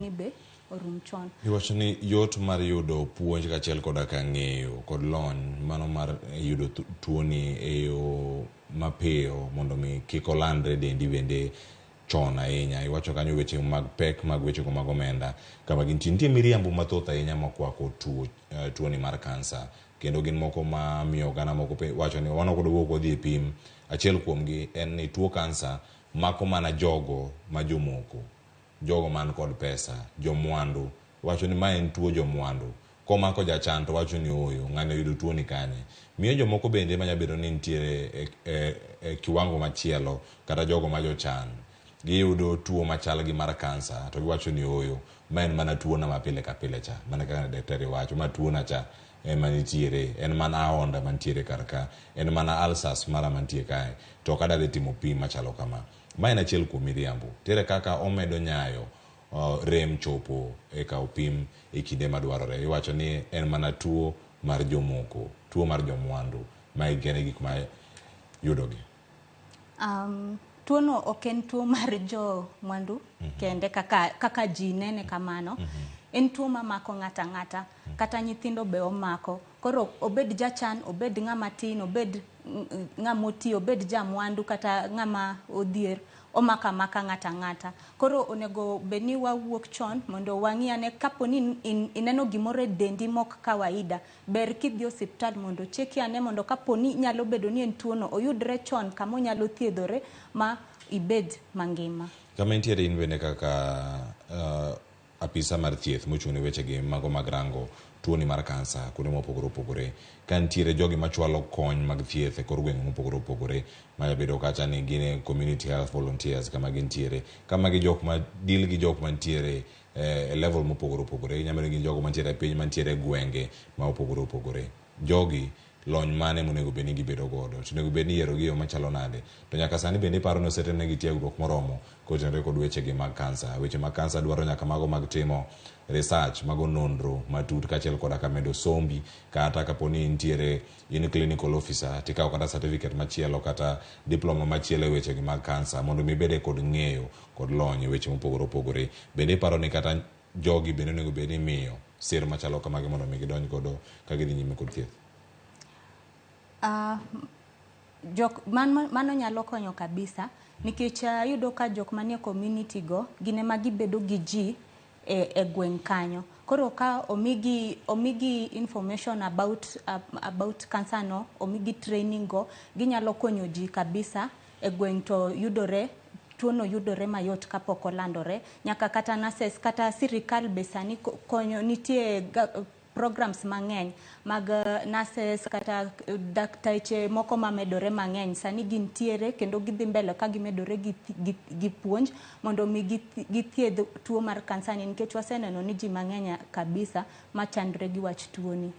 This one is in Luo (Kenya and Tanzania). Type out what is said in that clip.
Ni be orum chon. Iwacho ni yot mar yudo puonj kaachiel koda ka ng'eyo kod lony mano mar yudo tuoni e yo mapiyo mondo mi kik olandre e dendi bende chon ahinya. Iwacho kanyo weche mag pek mag wechego mag omenda kama gintie. Nitie miriambo mathoth ahinya mokwako tuo tuoni mar kansa kendo gin moko ma miyo oganda moko wacho ni wan ok dwawuog wadhi e pim. Achiel kuomgi en ni tuo kansa mako mana jogo ma jomoko. Jogo man kod pesa, jomwandu, wacho ni ma en tuo jomwandu. Komako jachan to wacho ni ooyo, ng'ani oyudo tuoni kanye? Miyo jomoko bende manya bedo ni nitiere e, e, e kiwango machielo kata jogo ma jochan giyudo tuo machal gi mar kansa to giwacho ni ooyo, ma en mana tuona ma pile ka pile cha, mana kaka daktari wacho, ma tuona cha ema nitiere, en mana ahonda mantiere kar ka, en mana ulcers mara mantie kae, to ok adwa dhi timo pim machalo kama. Ma en achiel kuom miriambo. To ere kaka omedo nyayo rem chopo e kawo pim e kinde madwarore? Iwacho ni en mana tuo mar jomoko, tuo mar jomwandu. Mae gin e gik ma yudogi. Tuono ok en tuo mar jomwandu kende kaka ji nene kamano. En tuo mamako ng'ato ang'ata, kata nyithindo be omako. Koro obed jachan, obed ng'ama tin, obed ng'ama oti, obed jamwandu kata ng'ama odhier, omako amaka ng'ato ang'ata. Koro onego bed ni wawuok chon mondo wang'i ane kapo ni ineno gimoro e dendi mok kawaida, ber kidhi osiptal mondo ocheki ane mondo kapo ni nyalo bedo ni en tuono, oyudre chon kama onyalo thiedhore ma ibed mangima. Kama intiere in bende kaka apisa mar thieth mochung' ne wechegi mago mag rango tuoni mar kansa kuonde mopogore opogore. Ka nitiere jogi machwalo kony mag thieth e kor gwenge mopogore opogore manya bedo kacha ni gin e community health volunteers kama gintiere. Ka magi jok ma deal gi jok mantiere e level mopogore opogore. Inyalo bedo ni gin jogo mantiere e piny mantiere e gwenge ma opogore opogore. Jogi lony mane monego bed ni gibedo godo? To onego bed ni iyiero gi e yo machalo nade? To nyaka sani bende iparo ni osetimnegi tiegruok moromo kotenore kod weche gi mag kansa? Weche mag kansa dwaro nyaka mago mag timo research, mago nonro matut kaachiel koda ka medo sombi kata kapo ni intiere in clinical officer tikawo kata certificate machielo kata diploma machielo e weche gi mag kansa mondo mi ibede kod ng'eyo kod lony e weche mopogore opogore. Bende iparo ni kata jogi bende onego bed ni imiyo sir machalo kamagi mondo mi gidonj godo ka gidhi nyime kod thieth? Jok, mano nyalo konyo kabisa nikech iyudo ka jok manie community go gin ema gibedo gi ji e gweng' kanyo. Koro ka omigi information about cancer no, omigi training go, ginyalo konyo ji kabisa e gweng' to yudore tuono yudore mayot kapok olandore. Nyaka kata nurses kata sirikal be sani konyo nitie programs mang'eny mag nurses kata dakteche moko mamedore mang'eny sani gintiere kendo gidhi mbele ka gimedore gi puonj mondo mi githiedh tuo mar kansa ni nikech waseneno ni ji mang'eny kabisa machandre gi wach tuoni.